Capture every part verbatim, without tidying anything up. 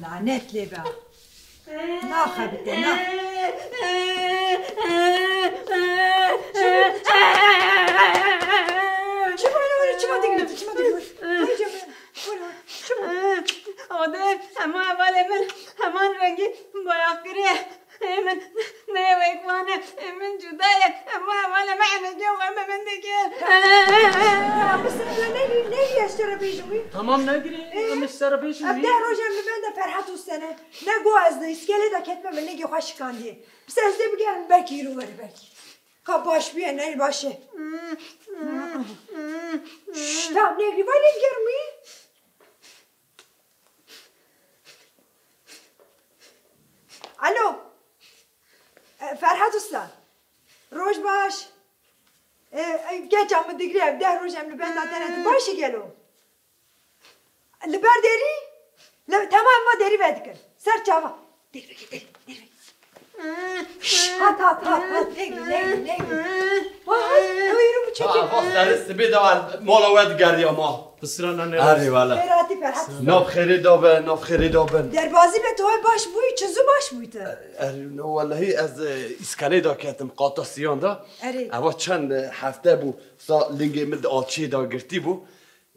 Lanet lê be. Naxebite, na. Çima, çima, çima digilî, çima digilî. Ay canım, çima? Ode, hema hevalê min, heman rengî boyaxkirî. Ê min, ne wek van e, ê min cuda ye. Hema hevalê min emegê xwe bi min dike. Ya, bi sirê ne, ne, ne, ez te re bêjim wî? Tamam, negirê, Ee, em ji te re bêjin ev wî. Deh roj em li benda Ferhat Usta ne. Ne got ez di îskelê de ketime, min nigê xwe şikandiye. Bi ser ez dê bigerim, belkî îro were, belkî. Ka baş bûye, ne baş e. Şşş, tamam, ne, vay, ne bigerim wî? Alo. E, Ferhat Usta. Roj baş. E, e, geça min digre ev deh roj em li benda te ne, tu baş î gelo? Li ber derî? Li, temam, va derî vedikin. Ser çava. Derî veke, derî, derî veke. Şş, hat, hat, hat, hat. Negî, negî, negî. Vay, ew îro mi çekê? Ha, va serê sibê de mala we digerdiya ma. Pisrana ne? Erê wele. Ferhatî, Ferhat. Nav xêrê da be, nav xêrê da bin. Derbazî be, tu baş bûyî, çi zû baş bûyî tu? Erê, no, welehî ez, e, îskelê de ketim, qata siyan de. Erê. Eva çend, e, hefte bû, sa lingê min di alçiyê de girtî bû.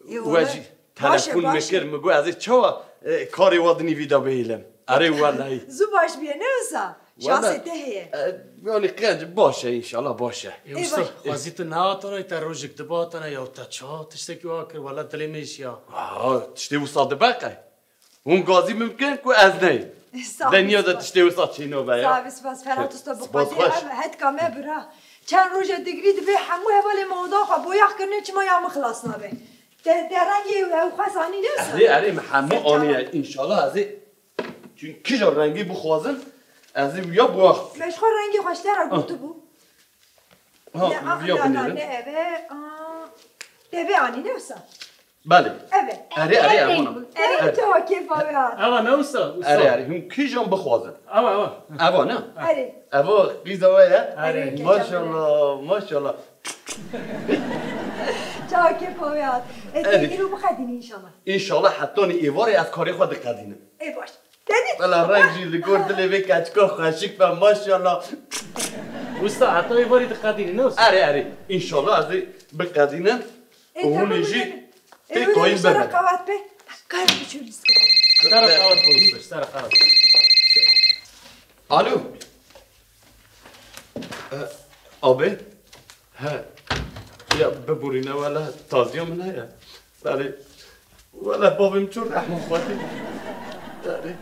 Ê, We wele. Jî Baş e, telefon baş e. Me kir, min got, ez ê çawa, e, karê wa di nîvî de bihêlim? Erê welehî. Zû baş bûye, ne wisa? Wele, Şansê te heye. E, yanî qenc baş e, înşallah baş e. Ê, Ê, usta, baş. Xwezî tu nehatana, te rojek dibe hatana, ya te çawa tiştekî wa kir, wele dilê min şiya. Aha, tiştê wisa dibe qey? Hûn gazî min bikin ku ez neyim. Sağ ol, Dinya de spas. Tiştê wisa çênabe ya. Sağ ol, spas. Ferhat Usta, bi Spas Xwedê xweş. Ev hetka me bira. Çend roje digrî dibe hemû hevalê me oda xwe boyax kirine, çima ya min xilas nabe? Te, te rengê ew xwe zanî ne wisa? Erê, erê, min hemû Ser çava. Aniye. Înşallah ez ê çün kîja rengî bixwazin, ez ê wiya boyax. Me ji xwe rengê xwe ji te re Ah. gotibû. Ha, Ne, ah, viya na, na, binêrin. Ne ev e, ah. Te vê anî ne wisa? Belê. Ev e. Erê, erê, Ev ev e. Ona. Ev e, Erê. Çawa kêfa wê hat. Eva ne wisa? Wisa. Erê, erê, hûn kîjan bixwazin. Eva, eva. Eva ne? Erê. Eva qîza we ye? Erê. Erê, Maşallah, maşallah. Çawa kêfa wê hat. E, Erê. Te îro bixedînî înşallah. Înşallah hetanî êvarê ez karê xwe diqedînim. Ê baş. Dene. Vela reng jî li gor dilê vê keçika xweşik be, maşallah. Usta, heta êvarî diqedînî, ne usta? Erê, erê. Înşallah ez ê biqedînim. Ê, û hûn ê jî pê kayîl bibin. Qewat pê. Kar biçûn. Sara qewat usta, sara qewat. Alo. E, Abi? He. Ya biborîne wele taziya min heye. Belê. Wele bavê min çû rehma Xwedê. Belê.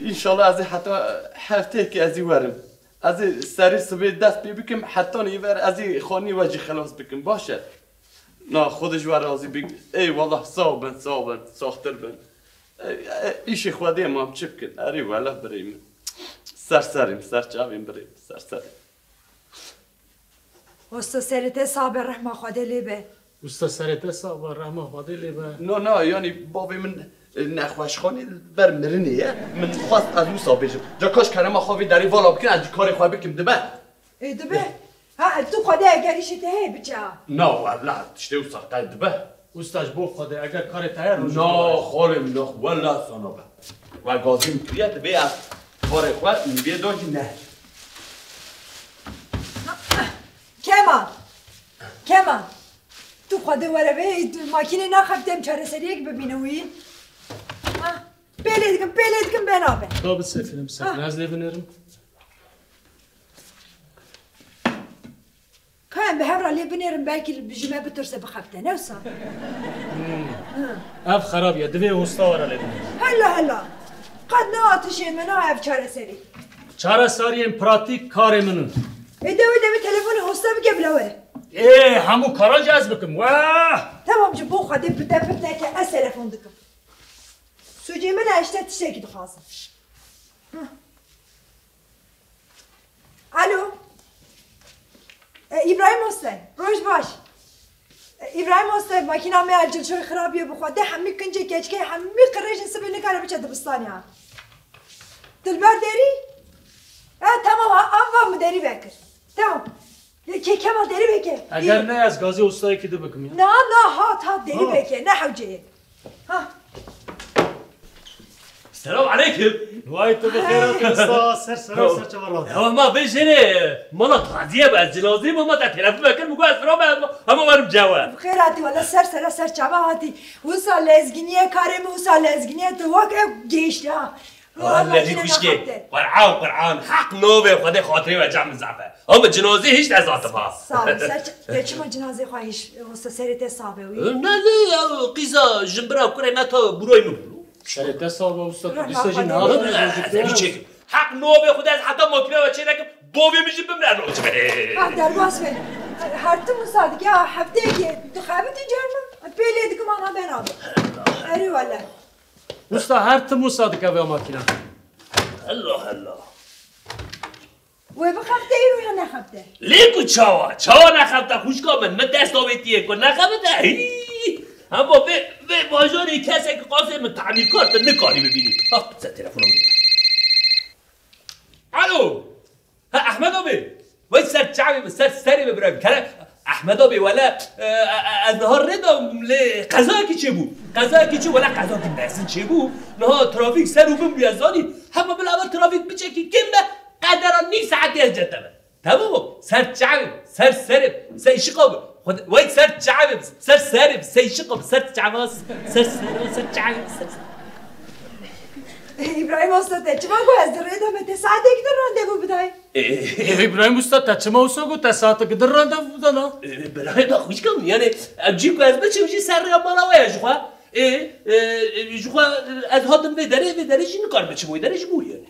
Înşallah ez ê heta hefteyekê ez ê werim. Ez ê serê sibê dest pê bikim, hetanî ver ez ê xanî we jî xelas bikim. Baş e? Na, Xwedê ji we razî bik. Eyvallah, sağ bin, sağ bin, saxtir bin. E, e, îşê Xwedê mam çi bikin? Erê wele birê min. Ser serê min, ser çavên birê min, ser serê. Usta serê te sax be, rehma Xwedê lê be. Usta serê te sax be, rehma Xwedê lê be. No, no, yanî bavê min, e, nexweşxanê li ber mirinê ye. Min xwest ez wisa bêjim. Ca kaş kerema xwe vê derê vala bikin, ez jî karê xwe bikim, dibe? Ê, dibe. Ha, tu Xwedê eger îşê te heye biçe ha. Na, wela, tiştê wisa qey dibe. Usta ji bo Xwedê, eger karê te heye rojê Na, xalê min, na, wela sana be. We gazî min kiriye, divê ez karê xwe nîvê da jî ne. Kemal. Kemal. Tu Xwedê were bê, tu makînê naxebite em çareseriyek bibîne wî. Ha, pêlê dikim, pêlê dikim, be nabe. Ka bi sefînim, sefîn. Ha. Ez lê binêrim. Ka em bi hev re lê binêrin, belkî ji me bitirse bixebite, ne wisa? Hmm. Hi. Ev xerab ye, divê usta were lê binêrin. Hela, hela. Qet ne atişê min a ev çareserî. Çareseriyên pratîk karê min in. Ê, de wê, de wê telefonê usta bike bila were. Ê, hemû karan jî ez bikim, weh! Temam, ji bo Xwedê pite pit neke, ez telefon dikim. Sûcê min e, ji te tiştekî dixwazim. Hi. Alo. E, Îbrahîm Hossein, roj baş. E, Îbrahîm Hossein, makîna me ya cilçoyê xirab ye bi Xwedê, hemî kincê keçikê, hemî qirêjin sibê nikare biçe dibistanê ha. Dilber derî? E, temam ha, ev va min derî vekir. Temam. Yekê Kemal derî veke. Eger ne ez gazê ustayekî di bikim ya. Na, na, hat, hat derî Ha. veke, ne hewce ye. Ha. Selam aleykum. Vay tu bi xêr hatî usta, ser sera û ser çava radî. Ya ma vê jêrê mala taziye be, ez cinazeyê me, ma te telefon me kir, min got ez vira me, hema werim cewe. Bi xêr hatî, wele ser sera ser çava hatî. Wisa lezgîniye karê min, wisa lezgîniye tu wek ev gêşte ha. Wallahî kuşkê, Qur'an, Qur'an, heq navê Xwedê xatirê we cem zafe. Ama cinazê hiç nezatim ha. Sağ ol, ser ç-, te çima cinazê xwe hiç, wisa serê te sabe wî? Ne, ne, ya, qîza, jimbira kurê me ta burayê min bû. Serê te sabe usta, tu Rehna dîsa jî Xwedê. Niha ez ê çêkim. Heq navê Xwedê ez heta makîna we çê nekim, bavê min jî bimre nocime. Ah, derbas be. Her tim wisa dike, ha, hefteyekê dixebitî car min, pê lê dikim ana beraber. Erê wele. Usta, her tim wisa dike vê makîna. Hela, hela. Wê bixebite îro ya nexebite? Lê ku çawa? Çawa nexebite xwişka min? Min dest avêtiye ku nexebite. Hî! Hema vê, vê bajarê kesek qasê min temîrkar tu nikarî bibînî. Ha, ser telefona min. Alo! Ha, Ehmed abi! Vay ser çavê min, ser serê min birayê min. Kere, Ehmed abi, wele, e, e, e, ez niha rê de lê qezayekî çêbû. Qezayekî çê, wele qezayekî mezin çêbû. Niha trafîk ser û bin bûye zanî. Hema bila ev trafîk biçekî kêm be, qedera nîv saetê ez cete me. Tamam mı? Ser çavê, ser serê, ser şiqa bi. Xwed-, vay ser çavê, ser serê, ser şiqa bi, ser çava, ser serê, ser çavê, ser serê. Îbrahîm Usta, te çima got ez di rê de me, te saetek din randevu bidayê? Ê, Îbrahîm Usta, te çima wisa got te saetek din randevu bidana? Ê, birayê me xwişka min, yani, ev cî ku ez biçim jî ser rêya mala we ye ji xwe. Ê, ê, ji xwe ez hatim vê derê, vê derê jî nikarim biçim wê derê ji bo yani.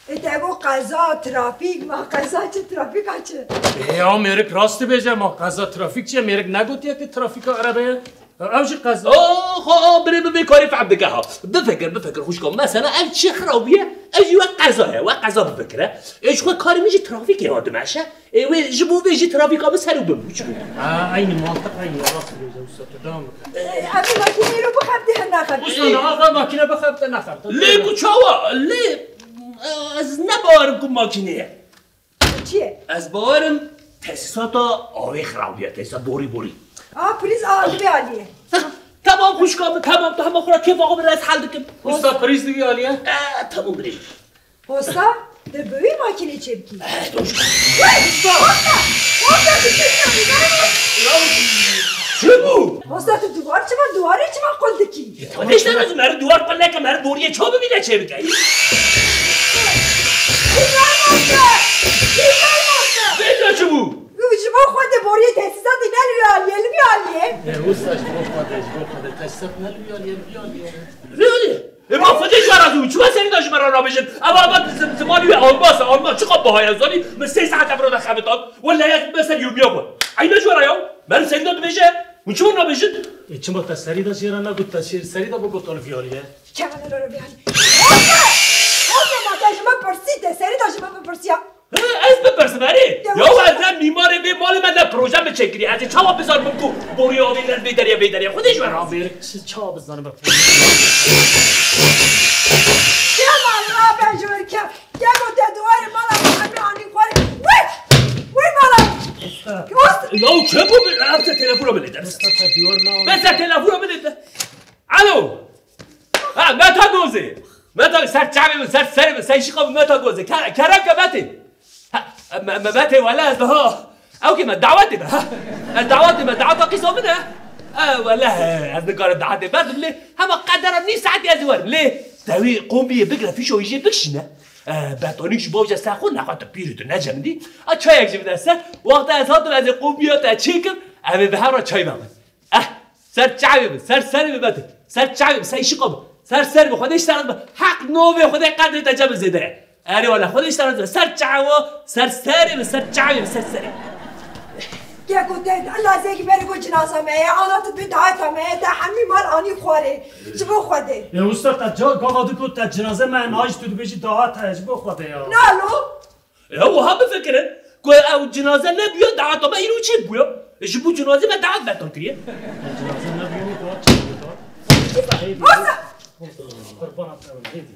Ê, te got qeza, trafîk, ma qeza çi, trafîka çi? Ê, ya mêrik rast dibêje, ma qeza trafîk çi ye? Mêrik negotiye ki trafîka erebe ye? Ew jî qeza. Oh, oh, oh, birê min vê karî fehm dike ha. Bifikir, bifikir, xwişka. Mesela ev çi xira bûye? Ev jî wek qeza ye, wek qeza bifikire. Ê, ji xwe karê min jî trafîkê hatime, şe. Ê, wê ji bo vê jî trafîka min ser û bin bû, çi bû? Ha, eynî mantiq, eynî rast dibêje, usta, tu dewam bike. Ê, em ê makîneyê îro bixebitî, hin nexebitî. Usta, niha va makîne bixebite, nexebite. Lê ku çawa? Lê, e, ez ne bawerim ku makîne ye. Çi ye? Ez bawerim tesîsata avê xirab bûye, tesîsat borî borî. A, prîz a, di vê alî ye. Tamam xwişka min, tamam, tu hema xwe re kêfa xwe bide, ez hel dikim. Usta, prîz di vî alî ye? E, tamam birê. Hosta, tu bi wî makînê çê bikî. Eh, tu Hosta! Hosta, tu çê bikî? Çi bû? Hosta, tu duwar çima, duwarê çima qul dikî? Xwedê ji te razî, meri duwar qul neke, meri boriyê çawa bibîne çê bike? Güzel Hosta! Güzel Hosta! Vêca çi bû? Ji bo Xwedê boriyê tesîsatê ne li vî aliyê, li vî aliyê. E, Hosta, ji bo Xwedê, ji bo Xwedê tesîsat ne li vî aliyê, li vî aliyê. Vî aliyê? E, ma Xwedê ji we razî bû. Çima serî da ji me re nabêjin? Eva, eva, zim-, zimanî wê almas e, almas. Çiqa biha ye, zanî? Min sê saet ev re de xebitan. Wele ez me ser yûmiya xwe. Eyne ji we re ya. Meriv serî da dibêje. Hûn çima nabêjin? E, çima te serî da jê re negot, te jê serî da bigot alviyariye? Kevin re bihal. Olma! Olma, ma te ji me pirsî, te serî da ji me bipirsiya. He, ez bipirsim, erê. Ya, ya, ez ne mîmarê vê malê me, ne proje min çêkiriye. Ez ê çawa bizanim ku borî avê ne vê derê, vê derê? Xwedê ji we razî. Rabêr, çi çawa bizanim be? Kemal, rabe ji wir ke-, kemo te duwarê mala min hemî anî xwarê. Wê! Wê mala! Usta. Usta. Ya, çi bû? Ev te telefona min lê de. Usta, te duwar me anî. Bes te telefona min lê de. Alo! Ha, Meta Gozê! Meta, ser çavê min, ser serê min, ser şiqa min, Meta Gozê. Ke-, kerem ke Metê. Ha, me, me, Metê, wele ez daha. Ew kê me, dawetê me, ha. Ez dawetê me, daweta qîza min e. E, wele, ez nikarim dawetê berdim lê. Hema qedera nîv saetê ez ê werim lê. Dewê qombiyê bigre, fîşoyê jê bikişîne. E, betonîk ji bo vêca ser xwe nexwe tu pîr û tu necemidî. A çayek jî bide ser. Wexta ez hatim ez ê qombiya te çêkim. Em ê bi hev re çay vexwin. Eh, ser çavê min, ser serê min Metê. Ser çavê min, ser şiqa min. Ser serê min, Xwedê ji te razî be. Heq navê Xwedê qedrê te cem zêde ye. Erê wele, Xwedê ji te razî be. Ser çawa, ser serê min, ser çavê min, ser serê min. Keko te, Allah zêkî berê ku cinaza me ye, ana tu bi dayeta me ye, te hemî mal anî xwarê. Ji bo Xwedê. Ya usta, te ca gava diko te cinaze me nayîş, tu dibêjî dayet heye, ji bo Xwedê ya. Nalo. Ya wiha bifikirin ku ew cinaze nebûya, daweta me îro çêbûya. Ji bo cinazê me dawet betal kiriye. Cinaze nebûya, dawet çêbûya. Hosta! Qurbana te bin, hêdî.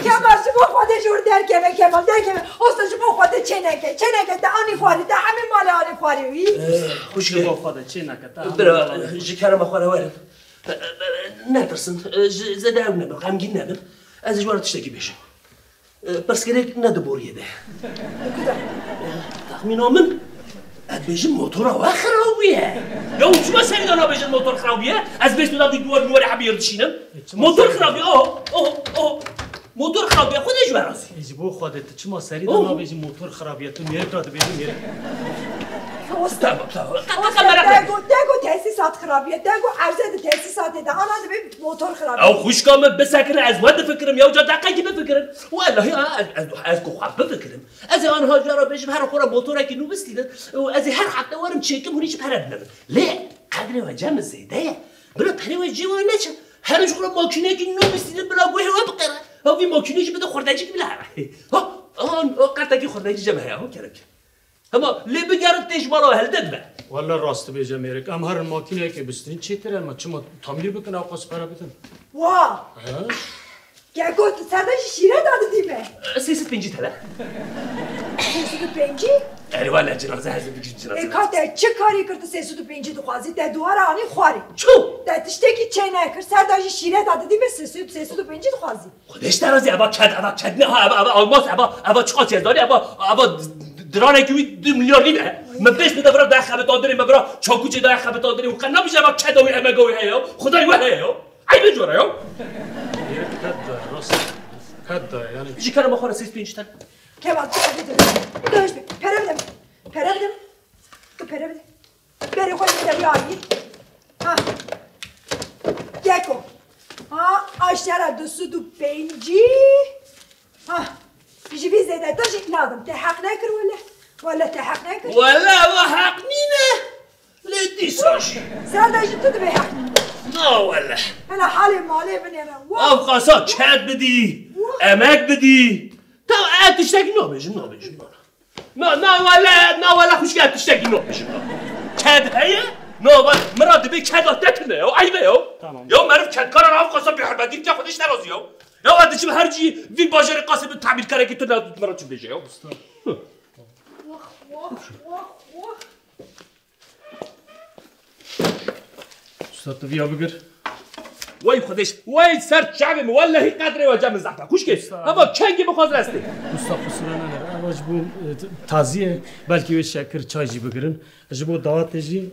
Kemal, ji bo Xwedê ji wir derkeve, Kemal, derkeve. Hosta, ji bo Xwedê çê neke, çê neke, te anî xwarê, te hemî malê anî xwarê wî. Eh, xwişkê. Ji bo Xwedê çê neke, te hemî malê anî xwarê. Bira, ji kerema xwe re werin. Eh, eh, netirsin, eh, ji, zêde ew nebin, xemgîn nebin. Ez ê ji we re tiştekî bêjim. E, pirsgirêk ne di boriyê de. Di ku de? E, texmîna min, ez dibêjim motora we xirab bûye. Ya û çima serî de nabêjin motor xirab bûye? Ez bêjim da vîdyoya nû were hebî dişînim. E, çima Motor serî xirab bûye, oh, oh, oh. Motor xirab bûye, Xwedê ji we razî. E, ji bo Xwedê tu çima serî de Oh. nabêjî motor xirab bûye? Tu mêrik re dibêjî mêrik. Tamam, tamam. Qe-, qe-, qe-, merak Te nekî. got, te got tesîsat xirab bûye. Te got erze di tesîsatê de. Ana dibê motor xirab bûye. Ew xwişka min bisekine ez we difikirim. Ew ca deqekî bifikirim. Wellahî ha, ez, ez, ez ku xwe bifikirim. Ez ê aniha ji we re bêjim, her xwe re motorekî nû bistînin. Û ez ê her hefte werim çêkim hûn jî pere bidin min. Lê qedrê we cem zêde ye. Bila perê we cê we neçe. Herin ji xwe re makînekî nû bistînin bila guhê we biqere. Ha vî makînê jî bide xwerdecîk bila. Ha, ha, ha, qertekî xwerdecî cem heye, ha, kerem. Hema lê bigerin tê ji mala helde dibe. Wele rast dibêje mêrik. Em herin makîneyekê bistînin çêtir e. Me çima tamîr bikin, ew qas pere bidin? Wa! He? Geko, tu ser de jî şîret dadidî me. Sê sed pêncî tele. Sê sed û pêncî? Erê wele cinaze hezir bikî cinaze. E, ka te çi karî kir tu sê sed û pêncî dixwazî? Te duwara anî xwarê. Çû? Te tiştekî çê nekir, ser de jî şîret dadidî me sê sed, sê sed û pêncî dixwazî. Xwedê ji te razî, eva ked, eva ked ne ha, eva, eva almas, eva, eva çiqas ez zanî, eva, eva d-, d-, diranekî wî du milyar nîne. Min pêş bide vira daye xebitandinê, min vira çakûçê daye xebitandinê û qe nabêje eva keda wî, emega wî heye ya. Xwedayê we heye ya. Eyb e cara ya. Yek ked daye, rast. Ked daye, yani. Ji kerema xwe re sê sed pêncî ten. Kemal, tu xwedê de. Dönüş bir. Pere bide. Pere bide. Tu pere bide. Berê xwe ji deriyayî. Ha. Geko. Ha, aşera du sed û pêncî. Ha. Ji vî zêdetir jî nadim. Te heq nekir wele. Wele te heq nekir. Wele ewa heq nîne. Lê dîsa jî. Ser de jî tu dibê heq nîne. Na wele. Hela halê malê binêre. Wa. Ev qasa ked bidî, Wa. emek bidî. Taw ez tiştekî nabêjim, nabêjim, na. Na, na wele, na wele xwişke tiştekî nabêjim. Ked heye, na wele, min re dibê keda te tune ya, eyb e ya. Tamam. Ya meriv kedkaran ev qasa bêhurmetî dike, Xwedê ji te razî ya. Ya ez diçim her cî vî bajarê qasê bi tabîrkarekî tune min re çi bêje ya. Usta. Hı. Wah, wah, wah, wah. Usta, tu viya bigir. Wey Xwedêş, wey ser çavê min, wellehî qedrê we cem zehta. Xwişkê, Usta. heva kengê bixwaz restê. Usta, qusura nenere. Eva ji bo, e, t-, tazî ye, belkî wê şekir çay jî bigirin. Ji bo dawetê jî,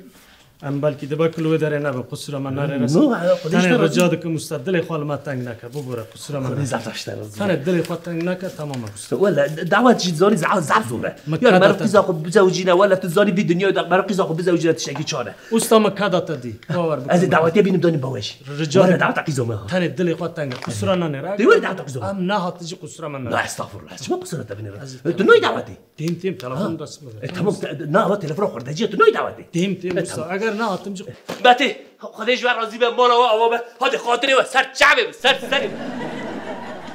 em belkî dibe kilo wê derê nebe, qusura me nare res. No, ha, Xwedêş Tenê te razî. rica dikim usta, dilê xwe li me teng neke, bibore, qusura me Xwedê neke. zehta ji te razî. Tenê dilê xwe teng neke, tamam e usta. Wella, dawet jî zanî zehf, zehf zor e. Mi Yar keda meriv te qîza xwe bizewicîne, wele tu zanî vî dinyayê de meriv qîza xwe bizewicîne tiştekî çar e. Usta, mi keda te dî. Bawer bike. Ez ê dawetiye bînim danî bawê jî. Rica Wele dikim. daweta qîza me ha. Tenê dilê xwe teng e. Qusura nanêre. Dê were daweta qîza me. Em nehatin jî qusura me nere. Na estağfurullah. Ez çima qusura te binêrim? Ez ê Tu noyî dawetê. Têm, têm, telefon Ha. dest bide. E, tamam, te, na, va telefona xwe diyecî, tu noyî dawetê. Têm, têm, E, usta. tamam. Eger nehatim jî Betê, Xwedê ji we razî be, mala we ava be. Hadi xatirê we, ser çavê be, ser serê be.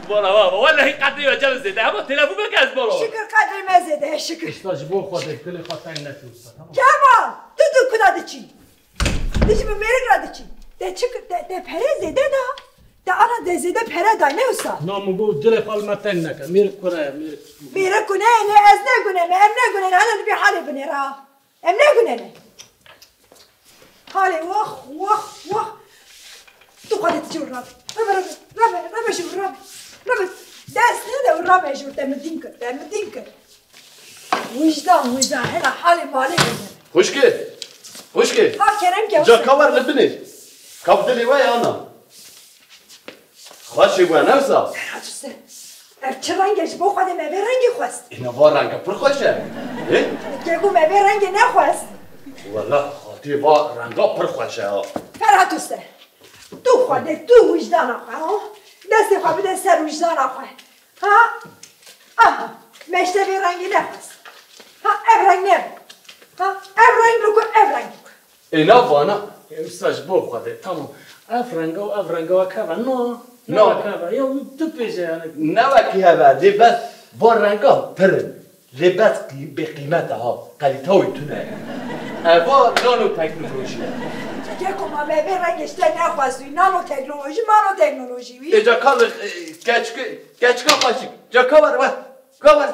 Mala we ava. Wellehî qedrê we cem zêde. Hema telefon bike ez mala we. Şükür qedrê me zêde, şükür. Usta, ji bo Xwedê, dilê xwe teng nekî usta, tamam? Kemal, tu, tu kuda diçî? Tu ji bi mêrik re diçî. Te çi, te, te pere zêde da. Te ana de zêde pere day, ne usta? Na, min got dilê xwe li me teng neke. Mêrik kune ye, mêrik. Mêrik kune ye, ne, ez ne gune me, em ne gune ne, hele dibê halê binêre ha. Em ne gune ne. Halê wah, wah, wah. Tu xwe de diçî û rabe. Rabe, rabe, rabe, rabe ji û rabe. Rabe. Dest nede û rabe ji û te min dîn kir, te min dîn kir. Wijdan, wijdan, hela halê malê bide. Xwişkê, xwişkê. Ha, kerem ke, Ca usta. Ka wer li binê. Ka bi dilê we ya na. Xweşê we ne wisa? Ferhat Hüseyin. Ev çi reng e? Ji bo Xwedê me vê rengê xwest. Êna va renge pir xweş e. Ê? Keko me vê rengê nexwest. Wela xatê va renga pir xweş e ha. Ferhat Hüseyin. Tu Xwedê, tu wijdana xwe ha. Destê xwe bide ser wijdana xwe. Ha? Aha. Me ji te vê rengê nexwest. Ha, ev reng ne. Ha, ev reng biko, ev reng biko. Ê na vana. Ê, usta, ji bo Xwedê, tamam. Ev renga û ev renga wek hev e. No, ne No. wek hev e. Ya, tu bêje yani. Ne wek hev e, lê bes va renga pir in. Lê bes qî-, bê qîmet e ha. Kalîte wî tune ye. Eva nano teknolojî ye. Keko ma me vê rengê ji te nexwest wî. Nano teknolojî, mano teknolojî wî. Ê ca ka, e, keçik, keçika xweşik. Ca ka wer, wer. Ka wer.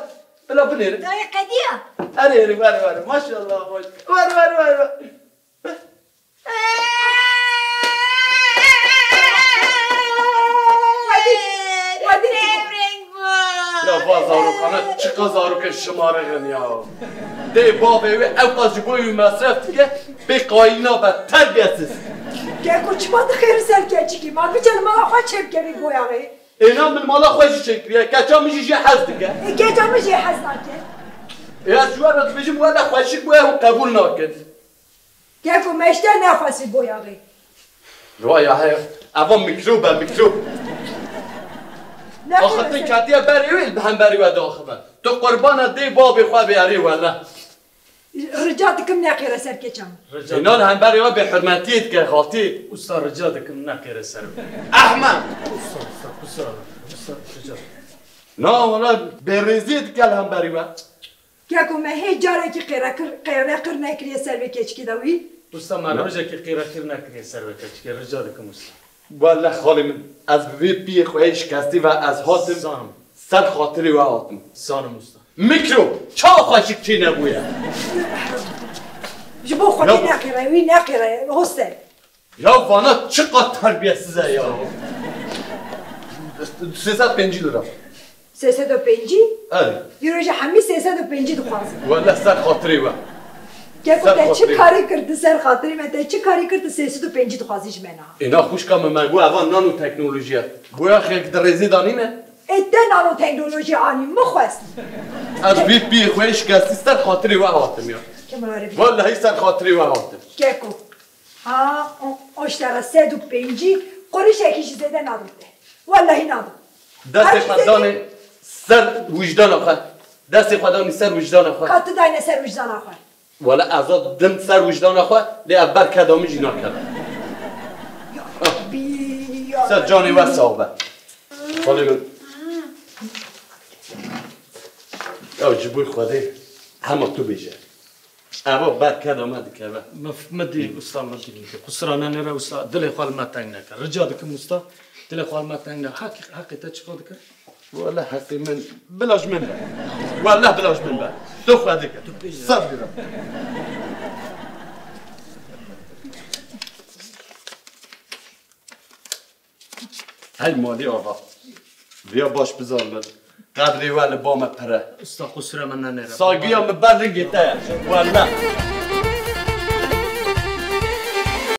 Bila binêre. Dayê qediya. Erê, erê, were, were. Maşallah, maşallah. Were, were, were, were. Xwedî, Ana çiqa zarokên şimarixin ya. Dê bavê wê ew qas ji bo wî mesref dike, pê qayîl nabe, terbiyesiz. Keko, çima dixêrin ser keçikî? Ma biçe li mala xwe çêbike vî boyaxê. Êna min mala xwe jî çêkiriye, keça min jî jê hez dike. Ê, keça min jê hez nake. Ê, ez ji we re dibêjim, wele xweşik bûye, hûn qebûl nakin. Keko, me ji te nexwest vî boyaxê. Vay ya he, eva mikrob e, mikrob. Axir tu ketiye berê wê, li hemberî we diaxive. Tu qurbana dê babê xwe bê, erê wele. Rica dikim neqêre ser keça min. Rica Înan hemberê we bêhurmetiyê dike, xaltî. Usta, rica dikim neqêre ser min. Ehmed! Usta, usta, kusura bakma. Usta, rica dikim. Na, wala bêrêziyê dike li hemberî we. Keko, me hê carekî qêrekir, qêreqir nekiriye ser vê keçikê de wî? Usta, me rojekî qêrekir nekiriye ser vê keçikê, rica dikim usta. Wele xalê min, ez bi vê piyê xwe yê şikestî ve ez hatim, Zanim. Ser xatirê we hatim. Zanim usta. Mikro, çawa xweşik çê nebûye? Ji bo xwe Ya- neqêre, wî neqêre, hoste. Ya vana çiqa terbiyesiz e ya. Sê sed pêncî lira. Sê sed û pêncî? Erê. Îro jî hemî sê sed û pêncî dixwazin. Wele ser xatirê we. Keko, Ser te çi xatirê. Karî kir, tu ser xatirê me, te çi karî kir, tu sê sed û pêncî dixwazî ji me niha? Êna xwişka min, me got eva nanoteknolojî ye. Boyaxek di rêzê de nîne? Ê, te nanoteknolojî anî, min xwest. Ez vê piyê xwe yê şikestî ser xatirê we hatim ya. Kemal Arif. Wellehî ser xatirê we hatim. Keko. Ha, o, o ji te re sed û pêncî qurişekî jî zêde nadim te. Wellehî nadim. Destê Her xwe zêde- danê ser wijdana xwe. Destê xwe danî ser wijdana xwe. Ka tu dayne ser wijdana xwe. Wele ez a dim ser wijdana xwe, lê ev ber keda min jî nakeve. Ya Rabbî, ya Ser canê we Rabbî. Sax be. Xalê min. Ya ji bo Xwedê hema tu bêje. Eva ber keda me dikeve. Me, me dî, usta, me dî. Qusira nenêre, usta, dilê xwe li me teng neke. Rica dikim, usta, dilê xwe li me teng neke. Heq-, heqê te çiqa dike? Wele heqê min, bila ji min be. Wele bila ji min be. Tu Xwedê ke. Ser bira. Hey malî ava. Viya baş bizan min. Qedrê we li ba me pir e. Usta, qusura min nenêre. Sagiya min ber lingê te ye. Wele.